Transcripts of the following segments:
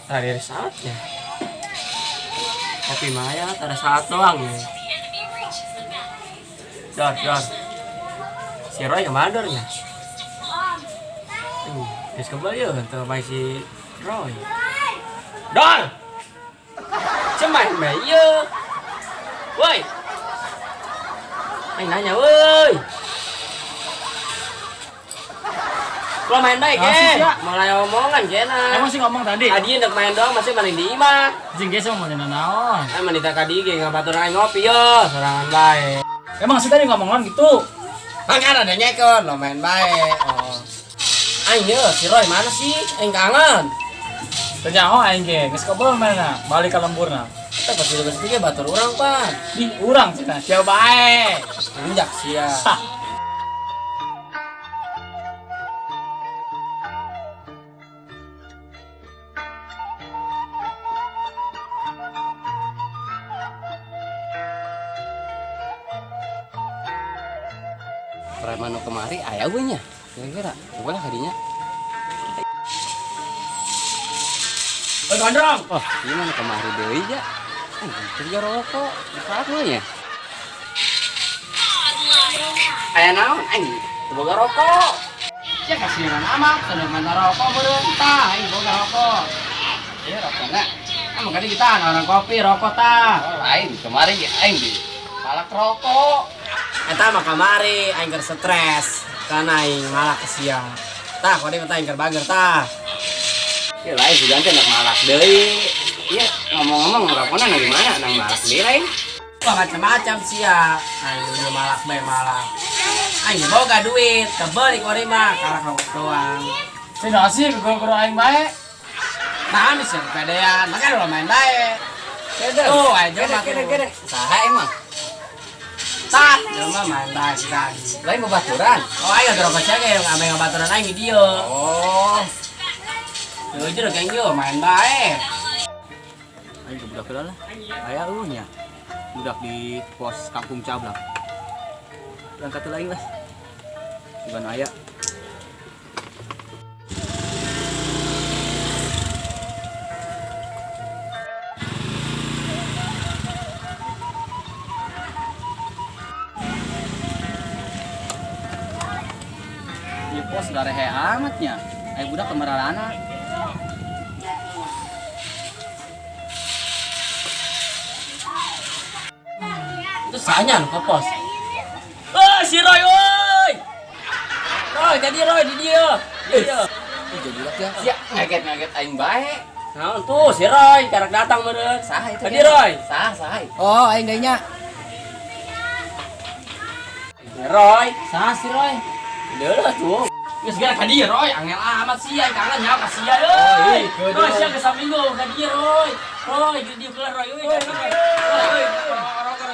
Tadi saatnya. Kopi maya ada saat doang ya. Dor, dor. Si Roy kemana dornya? Geus kembali ya, tuh main si Roy. Dor! Cemain mah ieu. Woi. Aing nanya, woi. Lo main baik, Ah, eh. sia. Mulai omongan, kena. Emang sih ngomong tadi? Adi hendak main doang masih main di imah. Jeung geus mah mau naon. Emang di kadi ge ngabatur aing ngopi yo, sorangan bae. Emang sih tadi ngomong gitu. Kan ada nyekon, lo main bae. Oh. Aing ye, si Roy mana sih? Aing kangen. Teu nyaho aing ge, geus kebel mana? Balik ka lemburna. Kita pasti udah bersedia batur urang, Pan. Di urang cenah, sia bae. Injak sia. Preman nu kemari aya we nya. Kira-kira coba lah kadinya. Oi, gondrong. Oh, ieu mah nu kemari deui ja. Anjing kerja rokok di we nya. Aya naon anjing? Teu boga rokok. Sia kasihan amat, sudah mana rokok meureun tah, aing boga rokok. Ieu rokokna. Ah, makanya kita orang kopi rokok tah. Oh, lain kemari ge aing di palak rokok. Eta mah kamari aing keur stres karena aing malah kesia. Tah, kode mah aing keur bager tah. Ieu lain sugan teh nak malak deui. Ieu ngomong-ngomong rokokna nang di mana? Nang malak deui lain. Wah macam-macam sia. Aing udah malak bae malak. Aing boga duit, kebeli kode mah kalah rokok doang. Cenah sih guru-guru aing bae. Nah, ini sih kepedean, makanya lo main bae. Tuh, aing jelema Kede tuh. kede. Saha emang? Tah, jelema main bae si tadi. Lain babaturan. Oh, aing ada rokok sia ge ame ngabaturan aing di dieu. Oh. Tuh, jero geng yo main bae. Aing ke budak heula lah. Aya eueuh nya. Budak di pos Kampung Cablak. Berangkat heula aing lah. Bukan aya. Di pos darehe amatnya. Aya budak kemeralana. Itu sanya nu ke pos. Oh, si Roy oi. Roy, jadi Roy di dieu. Di dieu. Ih, jadi budak ya. Sia ngaget-ngaget aing bae. Naon tuh si Roy karak datang meureun. Saha itu? Tadi Roy. Saha, saha. Oh, aing deui nya. Si Roy. Saha si Roy? Deuleuh tuh. Geus gara ka dieu Roy, angel amat sia aing kangen nyawa ka sia euy. Roy sia geus saminggu ka dieu Roy. Roy di dieu kelar Roy euy. Roy, Roy. Rokok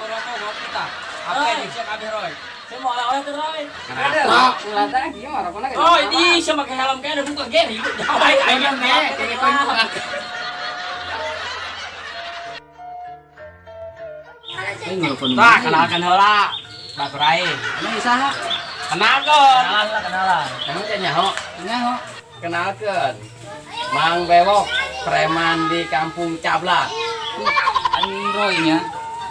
rokok ngopi tah. Apa yang sia kabeh Roy? Saya mau oleh-oleh tuh Roy. Kenapa? Ngeliatnya gimana mah rokokna ge. Oh, ini sia make helm kayaknya buka ge ribut. Aing aing Kayak koin buka. Tah, kenalkan heula. Batur aing. Emang saha? Kenalkeun. Kenalan lah, kenalan. Emang teh nyaho? Nyaho. Kenalkeun. Mang Bewok, preman di Kampung Cablak. Anjing Roy nya.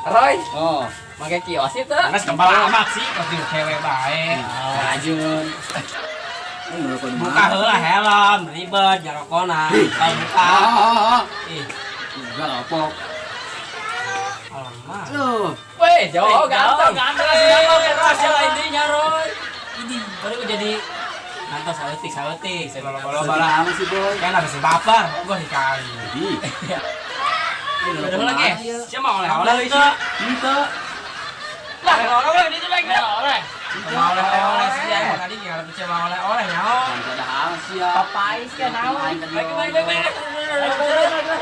Roy. Oh, make kios itu. Geus kembal amat sih, kos di cewek bae. Rajun. Buka heula helm, ribet jarokona. Kalau buka. Oh, Ih, enggak apa. alamak. Loh, weh, jauh ganteng. Ganteng sih Roy, siapa intinya Roy. Ini baru gua jadi ngantos saeutik saeutik, saya loba-loba lah. Lama sih, Boy. Kan habis baper, gua dikali. Udah lagi. Siapa mau oleh-oleh itu? Itu. Lah, oleh-oleh itu lagi. Oleh-oleh. Mau oleh-oleh sih, emang tadi ngarep cuma oleh-oleh nyaho. Ada hal sih ya. Papais kan naon. Baik baik baik baik.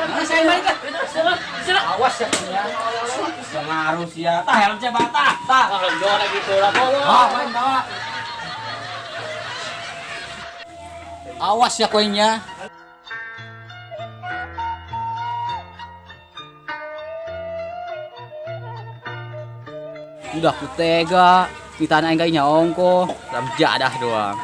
Mana saya balik lah. Awas ya. Pengaruh sih ya. Tah helm cebata. Tah. Kalau juara gitu lah, Oh, main bawa. Awas ya koinnya. Udah ku tega, kita aing gak ongko, dalam jadah doang.